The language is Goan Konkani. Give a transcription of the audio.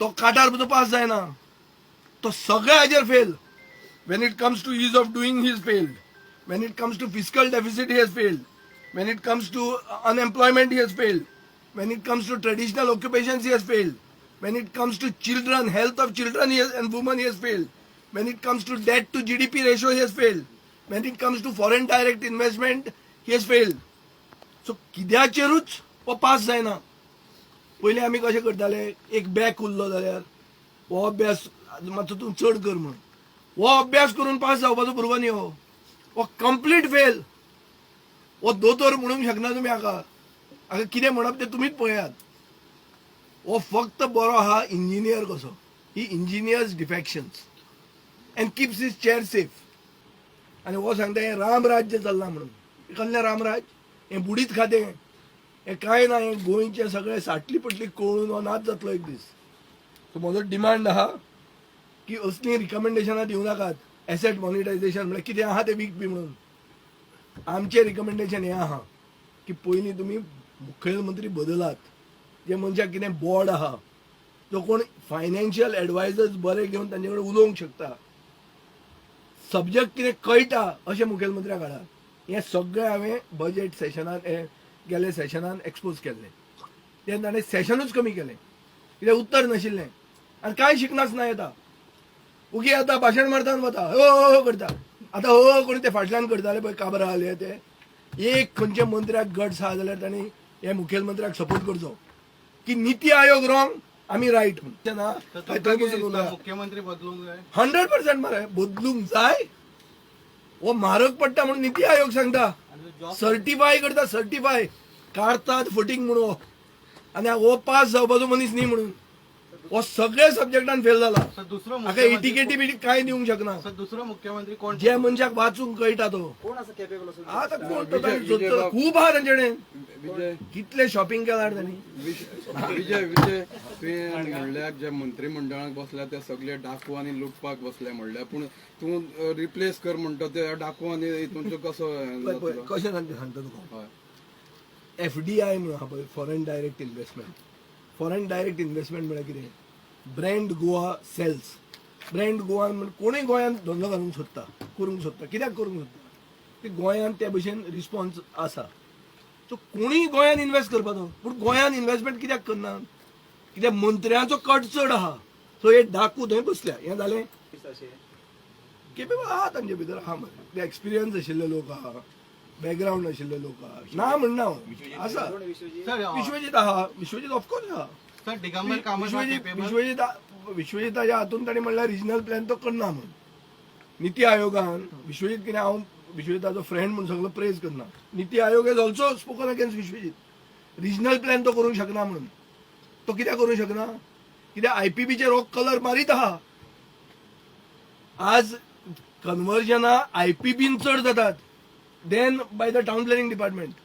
तो काटार सुद्दां पास जायना. तो सगळ्या हाजेर fail. When it comes to ease of doing, he has failed. When it comes to fiscal deficit, he has failed. When it comes to unemployment, he has failed. When it comes to traditional occupations, he has failed. When it comes to children, health of children and women, he has failed. When it comes to debt to GDP ratio, he has failed. When it comes to foreign direct investment, he has failed. So कित्याचेरूच हो पास जायना. पयलीं आमी कशें करताले, एक बॅक उरलो जाल्यार हो अभ्यास मातसो तूं चड कर म्हणून. हो अभ्यास करून पास जावपाचो भुरगो न्ही हो. हो कंप्लीट फेल. हो दोतोर म्हणूंक शकना तुमी हाका. हाका कितें म्हणप तें तुमीच पळयात. हो फक्त बरो आहा इंजिनियर कसो. He engineers defections and keeps his chair safe. आनी हो सांगता हें रामराज्य चल्लां म्हणून. कसलें रामराज? हें बुडीत खातें. हें कांय ना. हें गोंयचें सगळें साटली पटली कळून हो नाच जातलो एक दीस. सो म्हजो डिमांड आहा की असलीं रिकमेंडेशनां दिवं नाकात. एसेट मॉनिटायझेशन म्हळ्यार कितें आहा तें वीक बी म्हणून. आमचें रिकमेंडेशन हें आहा की पयलीं तुमी मुखेलमंत्री बदलात. जे मनशाक कितें बोर्ड आहा, जो कोण फायनान्शियल एडवायजर्स बरे घेवन तांचे कडेन उलोवंक शकता, सब्जॅक्ट कितें कळटा, अशें मुखेलमंत्र्याक हाडात. हें सगळें हांवें बजेट सेशनान, हे गेले सेशनान एक्सपोज केल्लें. तेन्ना ताणें सेशनूच कमी केलें कित्याक उत्तर नाशिल्लें. आनी कांय शिकनासतना येता, उगी येता, भाशण मारता आनी वता, हो हो हो करता. आतां हो हो करून ते फाटल्यान करताले पळय काबरा आले ते. एक खंयच्या मंत्र्याक गट्स आहा जाल्यार तांणी हे मुखेलमंत्र्याक सपोर्ट करचो की निती आयोग रॉंग, आमी रायट म्हणून. ना तर काय तुमकां थंय कितें बसून दिसता, उलया. मुख्यमंत्री बदलूंक जाय? 100% मरे, बदलूंक जाय. हो म्हारग पडटा म्हणून निती आयोग सांगता. आनी जॉब सर्टिफाय करता, सर्टिफाय काडतात फटींग म्हणून हो. आनी हो पास जावपाचो मनीस न्ही म्हणून. हो सगळे सब्जेक्टान फेल जाला. सर, दुसरो हाका मुख्यमंत्री एटीकेटी बिटी कांय दिवंक शकना. सर, दुसरो मुख्यमंत्री कोण? जे मनशाक वाचूंक कळटा तो. कोण असं कॅपेबल असो? आतां कोण तो? विजय- विजय बाब. खूब आहा तांचे कडेन. विजय. कितले शॉपिंग केलार तांणी. विजय, विजय, तुवें म्हणल्यार जे मंत्रीमंडळाक बसल्या ते सगळे डाकू आनी लुटपाक बसले म्हणल्यार, पूण तूं रिप्लेस कर म्हणटा ते डाकू आनी हितून कसो हें पळय, पळय, जातलो? कशें सांगता, सांगता तुका. हय. एफडीआय म्हणून आहा पळय, foreign direct investment. Foreign direct investment म्हळ्यार कितें? Brand Goa sells. Brand Goa म्हण कोणूय गोंयांत धंदो घालूंक सोदता, करूंक सोदता. कित्याक करूंक सोदता? की गोंयांत ते भशेन रिस्पॉन्स आसा. सो कोणूय गोंयांत इन्वेस्ट करपाचो. पूण गोंयांत इन्वेस्टमेंट कित्याक करना? कित्याक मंत्र्यांचो कट चड आहा. सो हे डाकू थंय बसल्या. हें जालें. अशें केपेबल आहा, तांचे भितर आहा मरे ते. एक्सपिरियन्स आशिल्ले लोक आहा, बॅकग्रावंड आशिल्ले लोक आहा. ना म्हणना हांव, आसा. कोण? विश्वजीत? सर, विश्वजीत आहा, विश्वजीत ऑफकोर्स आहा. सर, दिगंबर कामत हा विश्वजीत capable? विश्वजीत, विश्वजिताच्या हातून ताणी म्हणल्यार रिजनल प्लॅन तो करना म्हणून निती आयोगान. विश्वजीत कितें, हांव विश्वजिताचो फ्रेंड म्हणून सगळो प्रेज करना. NITI Aayog has also spoken against Vishwajit, regional plan तो करूंक शकना म्हणून. तो कित्याक करूंक शकना? कित्याक आयपीबीचेर हो कलर मारीत आहा. आज कन्वर्जनां आयपीबीन चड जातात than by the town planning department.